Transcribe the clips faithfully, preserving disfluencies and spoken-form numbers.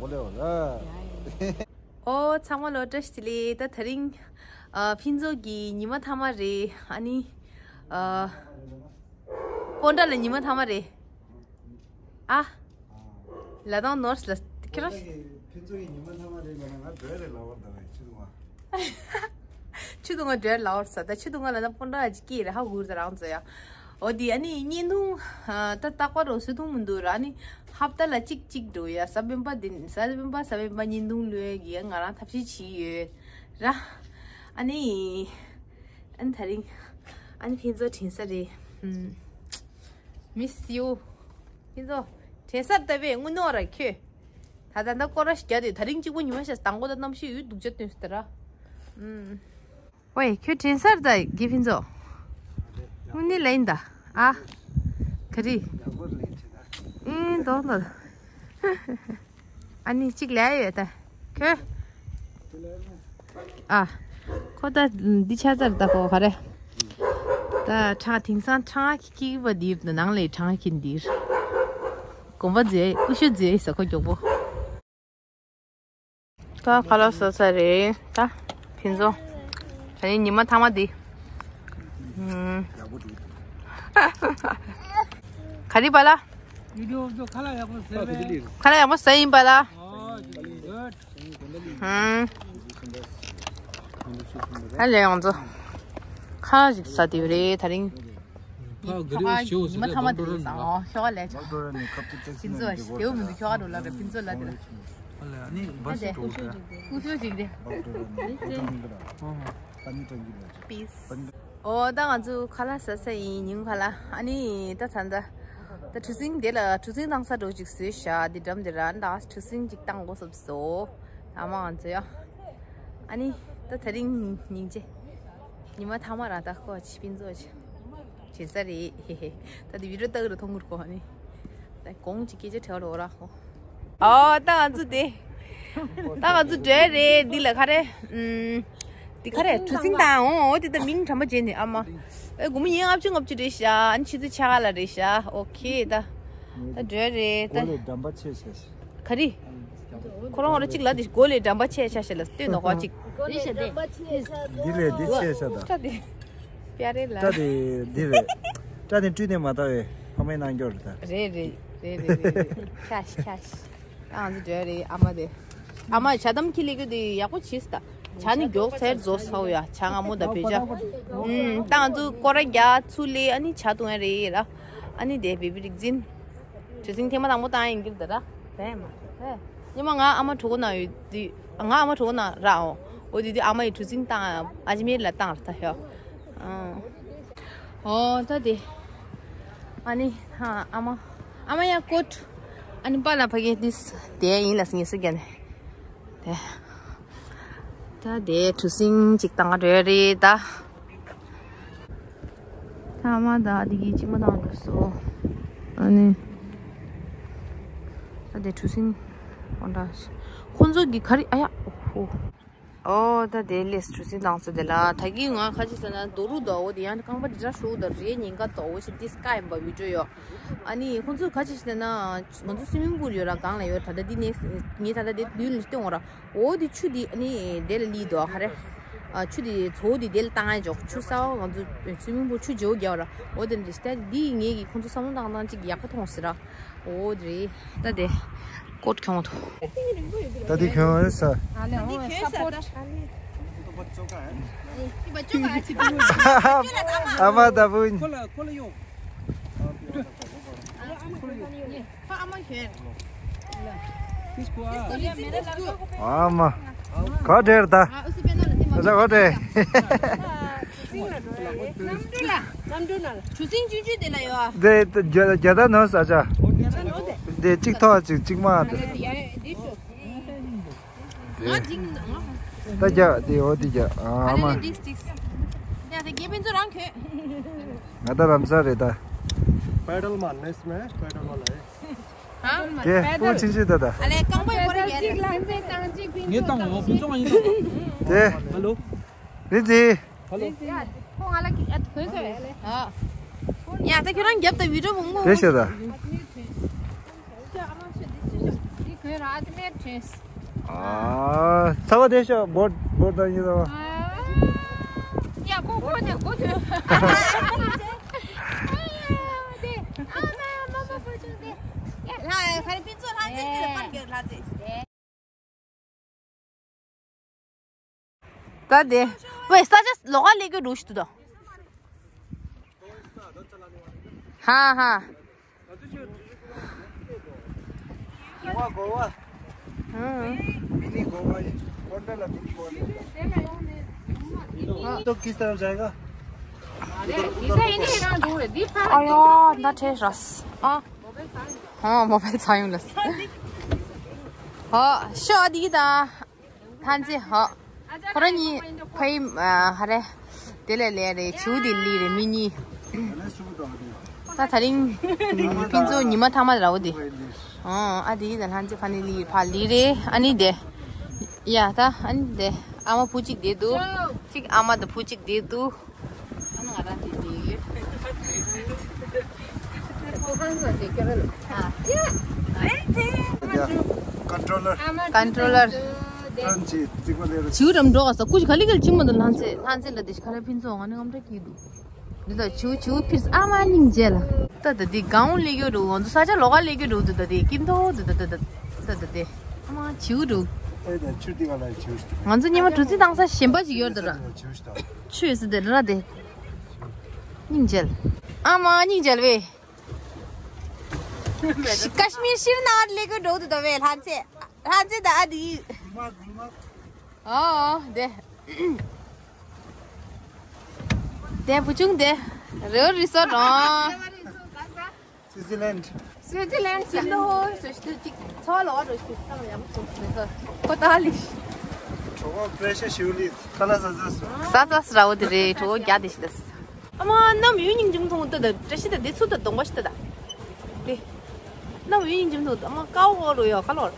ཨོ་ལེ་ཨོ་ལེ། ཨོ་ཚང་མ་ལོ་བཀྲ་ཤིས་བདེ་ལེགས། ད་དེ་རིང་ཨ་ཕུན་ཚོགས་ཀྱི་ཉི་མ་མཐའ་མ་རེད། ཨ་ནི་ཨ་སྤོན་ཊ་ལ་ཉི་མ་མཐའ་མ་རེད། ཨ་ལ་དང་ནོར་ལ་ཁྱེད་རང་ཕུན་ཚོགས་ཀྱི་ཉི་མ་མཐའ་མ་རེད་ལ་ང་བྲོས་རེད་ལ་བར་ད་བས་ཆུ་དུང་བ། ཆུ་དུང་བ་བྲོས་ལ་བར་ས་ད་ཆུ་དུང་བ་ལ་ད་སྤོན་ཊ་ཅིག་སྐྱེས་རེད་ཧ་གོ་རེད་རང་ཚོ་ཡ། འོ་དེ་ཨ་ནི་བརྙན་ཐུང་ཨ་ད་རྟག་པར་འོ་བཟོ་ཐུབ་མི་འདུག་ར། ཨ་ནི་ཧབ་ཏ་ལ་གཅིག་གཅིག་འགྲོ་ཡ། གཟའ་སྤེན་པ་དེ་གཟའ་སྤེན་པ་གཟའ་སྤེན་པ་བརྙན་ཐུང་ལོས་གི་ང་རང་ཐབས་ཤེས་བྱེད་ཡོད་ར། ཨ་ནི་ཨ་ནི་དེ་རིང་ཨ་ནི་ཕུན་ཚོགས་དྲན་ས་རེད། ཧུམ། Miss you. ཕུན་ཚོགས་དྲན་ས་ལྟ་བས་དངུལ་ནོར་ར་ཁྱོད། ད་ད་ད་སྐོར་ར་ཞིག་རྒྱག་དེ་དེ་རིང་གཅིག་པོ་ཉི་མ་ཤ་དང་པོ་ད་གནམ་གཤིས་ཡུལ་སྡུག་ཅག་སྟོན་སྟེ་ར། ཧུམ། ཝེ་ཁྱོད་དྲན་སར་ད་གི་ཕུན་ཚོགས། དངོས་གནས་ལ་ཡིན་ད། ཨ། ག་རེ། ཨིན་དོ་དོ། ཨ་ནི་གཅིག་ལས་ཡོད་ད། ཁྱོད། ཨ། ཁོ་ད་འདི་ཆ་ཚར་ད་ཁོ་ག་རེ། ད་ཁྲག་དེང་སང་ཁྲག་གི་ཀི་བ་འདི་ནང་ལས་ཁྲག་གི་འདིར། གོམ་པ་མཛེས་ཀུ་ཤུ་མཛེས་ས་ཁོ་མགྱོགས་པོ། ད་ཁ་ལག་ཟ་ས་རེད་ད། ཕུན་ཚོགས། ད་ནི་ཉི་མ་མཐའ་མ་འདི། ཨུམ། ག་རེ་པ་ལ། ཡུ་ཊུབ་ཁ་ལག་ཡག་པོ་ཟ་བས། ཁ་ལག་ཡག་པོ་ཟ་ཡིན་པ་ལ། ཨོ་གུཌ། ཨུམ། ཨ་ལས་ང་ཚོ་ཁ་ལག་ཅིག་ཟ་དེ་རེད་དེ་རིང་། ཕ་གི་རེ་ཞོ་ཉི་མ་ཐ་མ་དེ་རེད་ཟ། ཨོ་ཤོག་ལས་ཆོག་ཕིན་ཚོ་ཞིག་དེའུ་མི་འདུག་ཤོག་རོ་ལ་རེ་ཕིན་ཚོ་ལ་དེ་ར། ཨ་ནི་བ་ཞིག་འགྲོ་གི་ར། ཀུ་ཤོ་ཞིག་རེད། པིས། ཨོ་ད་ང་ཚོ་ཁ་ལག་ཟ་ས་ཡིན་ཉིན་ཁ་ལག་ཨ་ནི་ད་ད་ད་ད་གྲུ་གཟིངས་དེ་ལ་གྲུ་གཟིངས་བཏང་ས་འགྲོ་ཅིག་བཟོས་ཤག་འདི་འགྲམ་དེ་ར་ད་གྲུ་གཟིངས་ཅིག་བཏང་དགོས་སོབ་སོ། ཨ་མ་ང་ཚོ་ཡ། ཨ་ནི་ད་དེ་རིང་ཉིན་བྱེད། ཉི་མ་ཐ་མ་ར་ད་ཁོ་ཕིན་ཚོ་ཆེ། བྱེད་ས་རེད། ཧེ་ཧེ། ད་དེ་བི་ཌིའོ་ལྟ་གི་ར་མཐོང་གི་ར་ཁོ་ཨ་ནི། ད་གོང་ཅིག་སྐད་ཆ་དྲི་བ་རོགས་ར་ཁོ། ཨོ་ད་ང་ཚོ་དེ། ད་ང་ཚོ་འདྲ་རེད་འདི་ལ་ག་རེ། ཨུམ། འདི་ག་རེ་གྲུ་གཟིངས་དང་འོ་འོ་དེ་ད་མིང་དྲན་པ་བརྗེད་ནས་ཨ་མ། ཨེ་དགོང་མོ་ཉིན་ལྔ་བཅུ་ལྔ་བཅུ་རེད་ཤག་ཨ་ནི་ཕྱི་ཚེས་ཕྱེད་ཀ་ལ་རེད་ཤག་ཨོ་ཁེ་ད། ད་འདྲ་རེད་ད། གོ་ལས་འགྲམ་པ་ཆེ་ཤག་ག་རེ། ཁོ་རང་ཁོ་རང་གཅིག་ལ་དེ་མགོ་ལས་འགྲམ་པ་ཆེ་ཤ་ཤ་ལ་ལྟོས་ནོ་ཁོ་གཅིག་འདི་ལས་འདི་ཆེ་ཤ་ད། སྐྲ་དེ། པྱ་རེ་ལ། སྐྲ་དེ་འདི་རེད། སྐྲ་དེ་བཀྲུས་ནས་མ་ལྟ་བས་ཕ་མའི་རྣ་འགྱོ་རེད་ད། རེད་རེད་རེད་རེད་རེད། ཁྱ་ཤ་ཁྱ་ཤ། ཨང་འདི་འདྲ་རེད་ཨ་མ་དེ། ཨ་མ་ཇ་དམ་ཁྱི་ལི་གུ་དེ་ཡག་པོ་བྱིས་ད། ཇ་ནི་མགྱོགས་ཚར་རྫོགས་སོ་ཡ་ཇ་སྔ་མོ་ད་བོད་ཇ། ཨུམ་ད་ང་ཚོ་སྐོར་ར་རྒྱག་ཚུར་ལས་ཨ་ནི་ཇ་བཏུང་ཡ་རེད་ལ། ཨ་ནི་དེ་བི་བི་རིག་འཛིན། གྲུ་གཟིངས་ཐེངས་མ་དང་པོ་བཏང་ཡིན་གྱི་རེད་ད་ར། རེད་མ་རེད། ཉི་མ་ང་ཨ་མ་གྲོད་ཁོག་ན་ཡོད་དུས་ང་ཨ་མ་གྲོད་ཁོག་ན་ར་འོ། འོ་དུས་དུས་ཨ་མ་ཡི་གྲུ་གཟིངས་བཏང་ཨ་ཇི་མེར་ལ་བཏང་ར་ད་ཧེ། ཨོ་ད་དེ། ཨ་ནི་ཧ་ཨ་མ། ཨ་མ་ཡ་ཀོཊ། ཨ་ནི་པཱ་ལགས་ཕ་གི་དིས་དེ་ཡིན་ལ་སྙེ་སུ་རྒྱ་ནས། དེ། ད་དེ་གྲུ་གཟིངས་གཅིག་བཏང་རེད་རེད་ད། ཐ་མ་ད་འདི་གི་གཅིག་མ་བཏང་འགྲོ་སོ། ཨ་ནི། ད་དེ་གྲུ་གཟིངས་འོ་འདྲ། ཁོང་ཚོ་གི་ག་རེ་ཨ་ཡ་ཨོ་ཧོ། ཨོ་ད་དེ་ལས་གྲུ་གཟིངས་བཏང་ས་དེ་ལ་ད་གི་ང་ཁ་ཅིག་ཟེར་ན་རྡོ་རུ་ད་འོ་དེ་ཡང་རྐང་པ་འདི་འདྲ་ཧྲུག་ད་རེད་ཉིན་ཀ་ད་འོ་ཞིག་འདི་སྐ་ཡིན་པ་བི་ཌིའོ་ཡོ། ཨ་ནི་ཁོང་ཚོ་ག་ཅི་ཞིག་ན་ང་ཚོ་སུའི་མིང་པུལ་ཡོད་ར་སྒང་ལ་ཡོད་ད་ལྟ་འདི་ནས་ངས་ད་ལྟ་འདི་མདུན་ལ་སྟོན་འོང་ར། འོ་དེ་ཆུ་དེ་ཨ་ནི་དེ་ལ་ལི་དོ་ཧ་རེ། ཨ་ཆུ་དེ་ཚོ་དེ་དེ་ལ་བཏང་ཡ་འཇོག་ཆུ་ས་བ་ང་ཚོ་སུའི་མིང་པུལ་ཆུ་ཇོ་རྒྱག་ར། འོ་དེ་འདི་ལྟ་འདི་ངས་གི་ཁོང་ཚོ་བསམ་བློ་བཏང་སྟངས་ཅིག་ཡག་པོ་མཐོང་ཟེར་ར། འོ་དེ་རེད་ད་དེ་ཀོཊ་ཁྱོང་དོ། ད་དེ་ཁྱོང་ས། ཨ་མ་ད་བུ། ཨ་མ། ག་འདྲེར་ད། ད་ག་འདྲེ། དེ་རྒྱ་རྒྱ་ད་ནོ་ས་ཆ། དེ་གཅིག་ཐོག་གཅིག་གཅིག་མ་དེ། ད་རྒྱ་དེ་འོ་དེ་རྒྱ་ཨ་མ། ང་ད་རམ་ས་རེད་ད། སྤེ་ཌལ་མ་ནེས་མེ་སྤེ་ཌལ་མ་ལ། དེ་པོ་ཆིན་ཆིན་ད་ད། ཨ་ལེ་རྐང་པ་ཡོད་རེད་རྒྱ་རེད། ངས་བཏང་བ་ཕུན་ཚོགས་ཡིན་ད། དེ། ཧ་ལོ། རིན་ཙི། ཧ་ལོ། ཡ་ད་ཁྱོད་རང་རྒྱབ་ད་བི་ཌིའོ་བུ་མོ། དེ་ཤེས་ད། འདི་གོས་ར་ཨ་ཙི་མེད་ ཨ། ཚ་བ་དེ་ཤ་བོད་བོད་དང་ཡིན་ཚ་བ། ཡ་གོ་གོ་ནས་གོ་ཐུབ། ད་དེ། ཝེ་ས་ཆ་ལོགས་ཀ་ལས་གི་འགྲོ་ཤི་དུ་དོ། ཧ་ཧ། तो किस तरफ जाएगा? अयो, ना ठेस रस। हाँ। हाँ, मोबाइल चाहिए लस। हाँ, शादी दा। ཐན་ཙེ་ཧ། ཁོ་རང་གཉིས་ཕ་ཡིས་ཧ་རེ། དེ་ལས་ལས་རེད་བྱིའུ་དེ་ལི་རེད་མི་གཉིས། ད་ད་རིང་ཕུན་ཚོགས་ཉི་མ་ཐ་མ་ར་བོ་དེ། ཨ་དེ་ཡིས་ད་ཐན་ཙེ་ཕ་ནི་ལི་ཕ་ལི་རེད་ཨ་ནི་དེ། ཡ་ད་ཨ་ནི་དེ་ཨ་མ་བུ་གཅིག་དེ་འདུག་གཅིག་ཨ་མ་དང་བུ་གཅིག་དེ་འདུག Controller. Controller. བྱིའུ་རམ་འགྲོ་ག་ས་ཀུ་ཅི་ག་ལི་གལ་ཆིང་མ་དང་ལྷན་ཚེ་ལྷན་ཚེ་ལ་དེ་ཤ་ཁ་ར་ཕིན་ཚོ་ང་ནི་ངམ་ཏྲ་ཀི་འདུག་འདི་ད་བྱིའུ་བྱིའུ་ཕིར་ཨ་མ་སྙིང་རྗེ་ལ། ད་ད་དེ་གང་ལས་གྱུར་འགྲོ་ང་ཚོ་ས་ཆ་ལོག་ག་ལས་གྱུར་འགྲོ་འདུག་ད་དེ་ཀིན་ཐོ་འདུག་ད་ད་ད་ད་ད་དེ་ཨ་མ་བྱིའུ་འགྲོ། ཨེ་ད་ཆུ་དེ་ག་ལ་བྱིའུ་ཞིག་ང་ཚོ་ཉི་མ་དྲུག་ཙི་བཏང་ས་གཞན་པ་ཅིག་ཡོད་ད་ར། ཆུ་ཞིག་ད། ཆུ་ཡོད་ས་དེ་ར་དེ། སྙིང་རྗེ་ལ། ཨ་མ་སྙིང་རྗེ་ལ་བས། ཀ་ཤི་མིར་ཤིར་ནཱར་ལས་གོ་འགྲོ་དུ་དོ་བས་ལྷ་མཚེ། ལྷ་མཚེ་ད་ཨ་དི། ཨོ་དེ། དེ་བུ་ཆུང་དེ། རེའུ་རི་སོ་རོང་། སུའི་ཙི་ལན། སུའི་ཙི་ལན་ཅི་ལོ་ཧོ་སུ་ཤི་ཏུ་ཅིག་ཚོ་ལོ་རུ་ཤི་ཏང་ཡང་སུ་ཤི་ཁོ་ཏ་ལི། གྲོགས་པོ་པྲེ་ཤ་ཤིའུ་ལི་ཁ་ལ་ས་ས་སུ། ས་ས་སུ་ར་བོ་དེ་རེད་གྲོགས་པོ་རྒྱ་དེ་ཤི་ཏ་སི། ཨ་མ་ནམ་ཡུན་སྙིང་རྗེ་མཐོང་ཏོ་ད་བཀྲ་ཤིས་ད་འདི་ཚུ་ད་གདོང་པ་ཤི་ད་ད། དེ། ནམ་ཡུན་སྙིང་རྗེ་མཐོང་ད་ཨ་མ་ཀའོ་ཀའོ་རུ་ཡོ་ཁ་ལོར།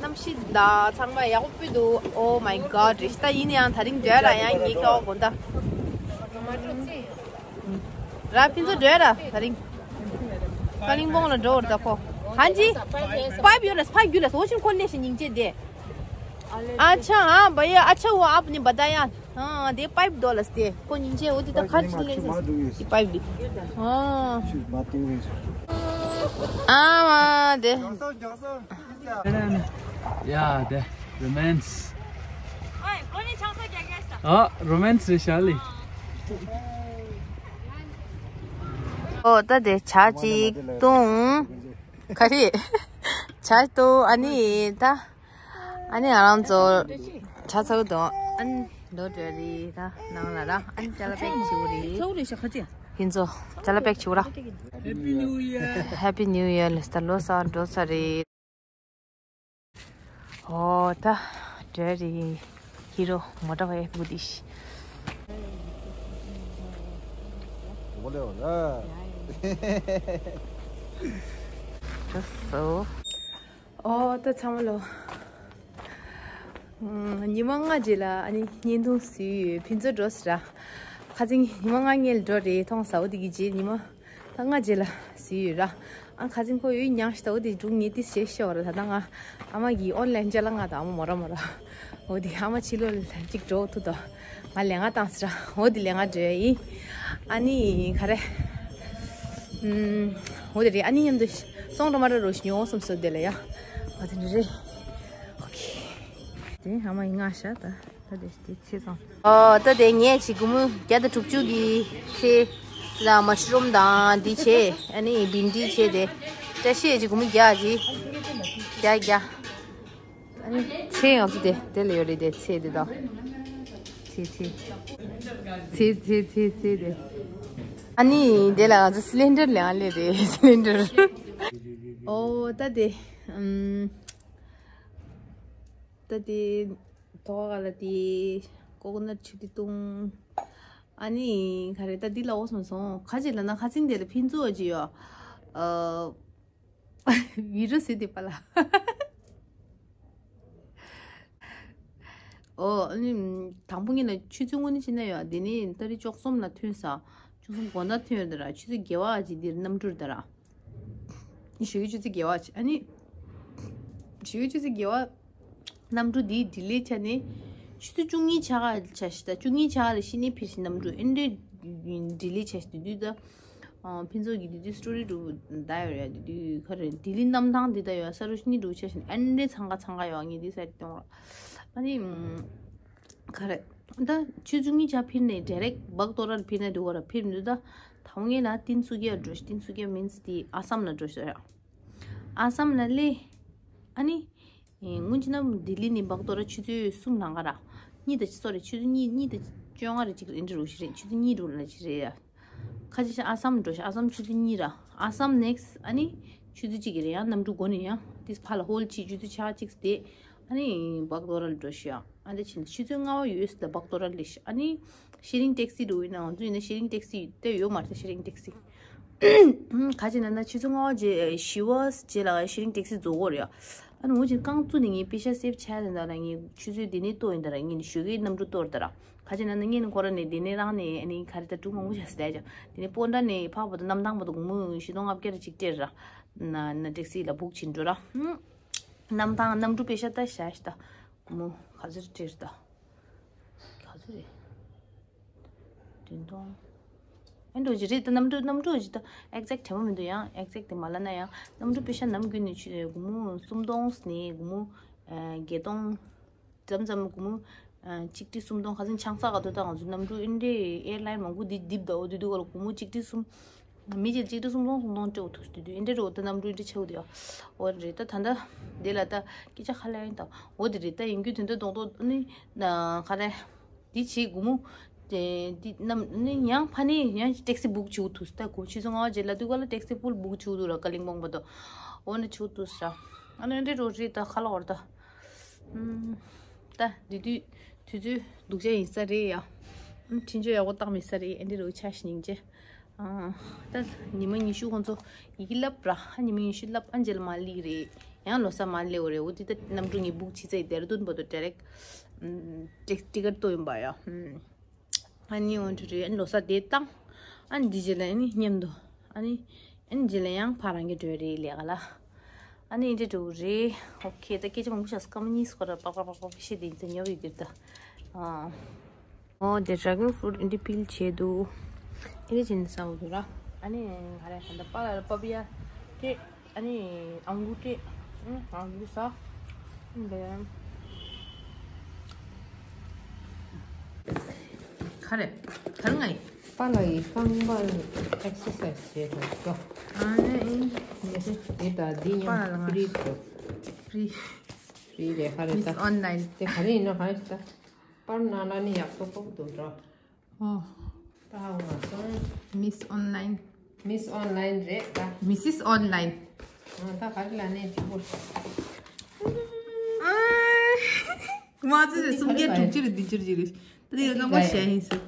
ནམ་ཤི་ད་ཚང་མ་ཡག་པོ་སྤུས་འདུག Oh my god རེ་ཤི་ད་ཡིན་ཡང་ད་རིང་འདྲ་ལ་ཡང་ངེད་ཀའོ་དགོན་ད། ར་ཕིན་ཚོ་འདྲ་ར་ད་རིང་། ཀ་ལིང་པོང་ལ་འགྲོ་བར་ད་ཁོ། ཧན་ཇི། པའིབ་ཡོད་ལ་པའིབ་ཡོད་ལ་འོ་ཆུན་ཁོ་ལེ་ཤི་སྙིང་རྗེ་དེ། ཨ་ཆ་ཨ་བ་ཡ་ཨ་ཆ་བ་ཨ་བ་ནི་བ་ད་ཡ། ཨ་དེ་པའིབ་དོ་ལ་སྟེ་ཁོ་སྙིང་རྗེ་འོ་དེ་ད་ཁ་ཅིག་ལེན་ཟེར་དེ་པའིབ་དེ། ཨ། ཨ་མ་དེ། ཡ་དེ་རོ་མན་སི། ཨ་རོ་མན་སི་རེད་ཤ་ལི། ཨོ་ད་དེ་ཇ་ཅིག་བཏུང་། ག་རེ། ཇ་བཏུང་ཨ་ནི་ད། ཨ་ནི་ང་རང་ཚོ་ཇ་ཚ་བོ་དང་ཨ་ནི་ལོ་འདྲ་རེད་ད་ནང་ལ་ར་ཨ་ནི་ཅ་ལ་པེག་བྱེད་དགོས་རེད། ཚ་བོ་རེད་ཤག་ཁ་ཅིག་ཕིན་ཚོ་ཅ་ལ་པེག་བྱེད་དགོས་ར། Happy New Year. Happy New Year ལས་ད་ལོ་གསར་འགྲོ་ས་རེད། ཨོ་ད་འདྲ་རེད། ཧི་རོ་མོ་ཊ་བའི་བུ་དིཤ། ཨོ་ད་ཚང་མ་ལོ། ཉི་མ་ལྔ་རྗེས་ལ་ཨ་ནི་བརྙན་ཐུང་བཟོས་ཡོད་ཕུན་ཚོགས་འགྲོ་ཟེར་ར། ཁ་སང་ཉི་མ་ལྔ་ངལ་འགྲོ་རེད་མཐོང་ཟ་འོ་དེ་གི་རྗེས་ཉི་མ་ད་ལྔ་རྗེས་ལ་བཟོས་ཡོད་ར། ཨ་ཁ་སང་ཁོ་ཡོད་མྱངས་ཤི་ད་འོ་དེ་འབྲུག་ངེད་དེ་བྱེད་ཤི་བ་ར་ད་ལྟ་ང་ཨ་མ་གི་ཨོན་ལན་ཅ་ལག་ང་དང་ཨ་མ་མོ་ར་མོ་ར། འོ་དེ་ཨ་མ་ཕྱི་ལོགས་ལ་གཅིག་འགྲོ་ཐུབ་དོ། ང་ལས་ང་བཏང་ཟེར་ར་འོ་དེ་ལས་ང་འགྲོ་ཡ་ཡིན། ཨ་ནི་ག་རེ། ཨུམ། འོ་དེ་རེད་ཨ་ནི་མཉམ་དུ་སོང་འགྲོ་མ་འགྲོ་རོ་ཞིག་ཉོ་སོམ་སོ་དེ་ལ་ཡ། འོ་དེ་འདྲ་རེད། ཨོ་ཁེ། དེ་ཨ་མ་ཡི་ང་ཤ་ད་ད་དེ་དེ་ཚེ་ཚང་། ཨོ་ད་དེ་ངས་ཅིག་གུ་མུ་བརྒྱ་དང་དྲུག་ཅུ་གི་ཚེ་ལ་མ་ཤི་རོམ་དང་འདི་བྱས་ཨ་ནི་བིན་འདི་བྱས་དེ་བཀྲ་ཤིས་ཅིག་གུ་མུ་བརྒྱ་ཅིག་བརྒྱ་བརྒྱ། ཨ་ནི་ཚེ་ང་ཚོ་དེ་དེ་ལ་ཡོད་རེད་དེ་ཚེ་དེ་དང་། ཚེ་ཚེ། ཚེ་ཚེ་ཚེ་ཚེ་དེ། ཨ་ནི་དེ་ལ་ང་ཚོ་སི་ལིན་ཌར་ལེན་ཨ་ལེ་རེད་སི་ལིན་ཌར། ཨོ་ད་དེ། ཨམ། ད་དེ། དོ་ག་ལ་དེ། ཀོ་ཀོ་ནཊ་ཆུ་དེ་བཏུང་། ཨ་ནི་ག་རེ་ད་འདི་ལ་འོ་སོང་སོང་ཁ་ཅིག་ལ་ན་ཁ་ཚིང་དེ་ལ་ཕིན་ཚུ་ཨ་ཅི་ཡོ། ཨ། བི་རུ་སི་དེ་པ་ལ། ཨོ་ཨ་ནི་དང་པོ་ངེད་ལ་ཆུ་ཚོད་དངོས་གནས་ཕྱིན་ན་ཡོད་དེ་ནི་ཏ་རིག་བཅུ་གསུམ་ལ་ཐོན་ས། བཅུ་གསུམ་དགོང་དག་ཐོན་ཡོད་ད་ར་ཆུ་ཚོད་བརྒྱད་པ་ཨ་ཅི་འདིར་གནམ་གྲུར་ད་ར། ཞུ་གི་ཆུ་ཚོད་བརྒྱད་པ་ཨ་ནི། ཞུ་གི་ཆུ་ཚོད་བརྒྱད་པ། གནམ་གྲུ་འདི་ལྡི་ལི་ཆ་ནས་ཆུ་ཚོད་བཅུ་གཉིས་ཆ་ག་ཆ་ཞིག་ད་བཅུ་གཉིས་ཆ་ག་ལ་ཤི་ནས་ཕེབས་ཤིང་གནམ་གྲུ་ཨེ་འདྲས་ལྡི་ལི་ཆ་ཞིག་དུས་དུས་ད། ཕུན་ཚོགས་ཀྱི་དུས་དུས་སི་ཊོ་རི་འགྲོ་ད་ཡོད་རེད། དུས་དུས་ག་རེ་ལྡི་ལི་གནམ་ཐང་འདི་ད་ཡོད་ས་རུ་ཤི་ནས་འགྲོ་ཆ་ཞིག་ཨེ་འདྲས་འཚང་ཁ་འཚང་ཁ་ཡོད་ངས་འདི་ས་རེད་གཏོང་ར། ཨ་ནི་ག་རེ་ད་ཆུ་ཚོད་གཉིས་ཆ་ཕེབས་ནས་ཌའི་རེག་སྦག་ཏོ་རར་ཕེབས་ན་འགྲོ་ག་ར་ཕེབས་འདུག་ད་ད་ངས་ལ་ཏིན་སུ་ཀི་ཡ་འགྲོ་ཤི་ཏིན་སུ་ཀི་ཡ་མིན་སི་དེ་ཨ་སམ་ལ་འགྲོ་ཤི་ར། ཨ་སམ་ལ་སླེབས། ཨ་ནི། སྔོན་ཆད་ན་ལྡི་ལི་ནས་སྦག་ཏོ་ར་ཆུ་ཚོད་གསུམ་ལང་ག་ར། གཉིས་དང་གཅིག་སོ་རེད། ཆུ་ཚོད་གཉིས་གཉིས་དང་བཅོ་ལྔ་རེ་གཅིག་རེ་འདྲ་རུ་ཞིག་རེད། ཆུ་ཚོད་གཉིས་རུ་ལ་ཞིག་རེད་ཡ། ཁ་ཅིག་ཤ་ཨ་སམ་འགྲོ་ཤ་ཨ་སམ་ཆུ་ཚོད་གཉིས་ར། ཨ་སམ་ནེག་སི་ཨ་ནི། ཆུ་ཚོད་གཅིག་གི་རེད་ཡང་གནམ་གྲུ་འགོ་ནས་ཡང་དེ་ཕ་ལ་ཧོལ་ཆི་ཆུ་ཚོད་ཆ་གཅིག་དེ། ཨ་ནི་སྦག་ཏོ་ར་ལ་འགྲོ་ཤ་ཡ། ཨ་འདི་ཕྱིན་ཆུ་ཚོད་ལྔ་བ་ཡོད་སི་ལ་སྦག་ཏོ་ར་ལ་ཤ་ཨ་ནི། ཤེ་རིང་ཊེག་སི་འགྲོ་ཡིན་ནའང་ཚུ་ཡིན་ན་ཤེ་རིང་ཊེག་སི་དེ་ཡོད་མ་རེད། ཤེ་རིང་ཊེག་སི། ཁ་ཅིག་ན་ན་ཆུ་ཚོད་ལྔ་བ་རྗེས་བཞི་བ་རྗེས་ལ་ཤེ་རིང་ཊེག་སི་རྫོགས་གོ་རེད། ཨ་ནི་འུ་ཅིག་རྐང་བཙུགས་ནས་ངས་པེ་ཤ་སེབ་བྱས་ཟིན་ད་ལ་ངས་ཆུ་ཚོད་དེ་ནས་ལྟོ་ཡིན་ད་ར་ངས་ནི་ཞོགས་ཀའི་གནམ་གྲུ་གཏོར་ད་ར། ཁ་ཅིག་ན་ན་ངས་ནི་ཁོ་ར་ནས་དེ་ནས་རང་ནས་ཨ་ནི་ག་རེ་ད་གྲུ་མང་པོ་བྱ་སི་ད་ཅག་དེ་ནས་སྤོན་ཊ་ནས་ཕག་པ་དང་གནམ་ཐང་བ་དང་དགུང་མོ་བཞི་སྟོང་ལྔ་བརྒྱ་ར་ཅིག་སྤྲད་ར། ན་ན་ཊེག་སི་ལ་བུག་བྱིན་འགྲོ་ར། གནམ་ཐང་གནམ་གྲུ་པེ་ཤ་ད་བྱ་ཤི་ད། དགུང་མོ་ག་ཚོད་སྤྲད་ད། ག་ཚོད་རེད། བདུན་སྟོང་། ཨེ་འགྲོ་ཅི་རེད་ད་གནམ་གྲུ་གནམ་གྲུ་ཅི་ད་ཨེག་ཛེག་དྲན་པ་མི་འདུག་ཡང་ཨེག་ཛེག་དེ་མ་ལབ་ན་ཡང་གནམ་གྲུ་པེ་ཤ་ནམ་རྒྱུན་ནས་ཆུ་དགུང་མོ་སུམ་སྟོང་ནས་དགུང་མོ་བརྒྱད་སྟོང་། མཚམས་མཚམས་དགུང་མོ་གཅིག་ཁྲི་སུམ་སྟོང་ཁ་སང་ཆང་ས་ག་དུ་ད་ང་ཚོ་གནམ་གྲུ་ཨིན་ཌི་ཡ་ཨེར་ལའིན་མང་པོ་འདི་རྡིབ་ད་འོ་དུས་དུས་ག་ལ་དགུང་མོ་གཅིག་ཁྲི་སུམ། མི་གཅིག་གཅིག་ཁྲི་སུམ་སྟོང་སུམ་སྟོང་སྤྲད་འོ་ཐུག་དུས་དུས་ཨིན་ཌི་ཡ་འོ་ད་གནམ་གྲུ་ཨིན་ཌི་ཡ་ཆེ་བོ་དེ་འོ་རེད་ད་ད་ད་དེ་ལ་ད་སྐད་ཆ་ཁ་ལ་ཡིན་ད་འོ་དེ་རེད་ད་ཡིན་རྒྱུ་དེ་འདྲ་རྡོག་རྡོག་ནི་ན་ག་རེ། འདི་བྱེད་དགོས་མོ། དེ་འདི་ནམ་ནི་ཡང་ཕ་ནི་ཡང་ཊེག་སི་བུག་བྱེད་དགོས་ཐུག་ད་གོ་ཆུ་ཚོད་ལྔ་བ་རྗེས་ལ་དུས་ག་ལ་ཊེག་སི་ཕུལ་བུག་བྱེད་དགོས་འདུག་ར་ཀ་ལིང་པོང་པ་དོ། འོ་ནི་བྱེད་དགོས་ཐུག་ས། ཨ་ནི་འདི་རོ་རི་ད་ཁ་ལ་བར་ད། ད་འདི་དུས་དུས་ཚོད་སྡུག་ཅག་ཡིན་ས་རེད་ཡ། འཕྲིན་བཅོལ་ཡག་པོ་བཏང་མེད་ས་རེད་ཨེ་འདི་རོ་ཆ་ཞིག་སྙིང་རྗེ། ད་ཉི་མ་ཉི་ཤུ་ཁོང་ཚོ་ཡི་གེ་བསླབ་ར་ཨ་ཉི་མ་ཉི་ཤུ་བསླབ་ཨ་འཇལ་མ་ལི་རེད། ཡང་ལོ་གསར་མ་ལེ་འོ་རེད་འོ་དེ་ད་གནམ་གྲུ་ངའི་བུག་བྱས་ཚེ་ཌེ་ར་ཌུན་བར་དུ་ཌི་རེག་ཊི་ཀེ་ཊི་ཀེ་ཊི་ཏོ་ཡིན་པ་ཡ། ཨ་ནི་འོ་འདྲ་རེད་ཨ་ནི་ལོ་གསར་དེ་བཏང་ཨ་ནི་འདི་རྗེས་ལ་ཨ་ནི་མཉམ་དུ་ཨ་ནི་ཨ་ནི་རྗེས་ལ་ཡང་ཕ་རང་གི་འགྲོ་རེད་ལས་ཀ་ལ་ཨ་ནི་འདྲ་འགྲོ་རེད། ཨོ་ཁེ་ད་སྐད་ཆ་མང་པོ་བཤད་སྐར་མ་གཉིས་སྐོར་ར་པག་པག་པག་པག་བཤད་དེ་ཡིན་ཙང་ཉོ་བའི་གིར་ད་ཨ། ཨོ་དེ་ཌ་རེ་གོན་ཕུ་རུཊ་འདི་པིལ་བྱས་འདུག་ཨེ་རེ་ཅིན་ས་འོ་འདུག་ར། ཨ་ནི་ང་རེ་ད་ལྟ་པ་ལ་པ་པི་ཡ་སྤྲད་ཨ་ནི་ཨང་གུ་སྤྲད་ཨང་གུ་ཟ་འདི་ག་རེ་ག་རེ་ང་ཡི་པ་ལ་ཡི་རྐང་པ་ཨེག་སར་སའི་ཛི་བྱས་འདུག་ཨ་ནི་ཨེ་ནི་དེ་ད་འདི་ཡང་པ་ལ་ང་ཕི་རི་འདུག་ཕི་རི་ཕི་རི་རེད་ག་རེ་ད་མིས་ཨོན་ལའིན་དེ་ག་རེ་ཡིན་ན་ག་རེ་ད། པར་ནང་ལ་ནི་ཡག་པོ་ཕོག་འདུག་འགྲོ། ཨོ། ད་ཧ་གོ་མ་སོང་། མིས་ཨོན་ལའིན། མིས་ཨོན་ལའིན་རེད་ད། མི་སིས་ཨོན་ལའིན། ཨ་ད་ག་རེ་ལ་ནི་དྲི་བོ། ཨ། མ་ཚོད་དེ་སུམ་བརྒྱ་དྲུག་ཅུ་རེ་བདུན་ཅུ་རེ་ཅི་རེད། ད་དེ་རང་པ་ཞལ་ཡིན་ཟེར།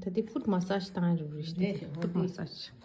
ད་དེ་ཕུཊ་མ་སཱཇ་བཏང་ཡ་རུ་རེད་ཤི་ད་ཕུཊ་མ་སཱཇ།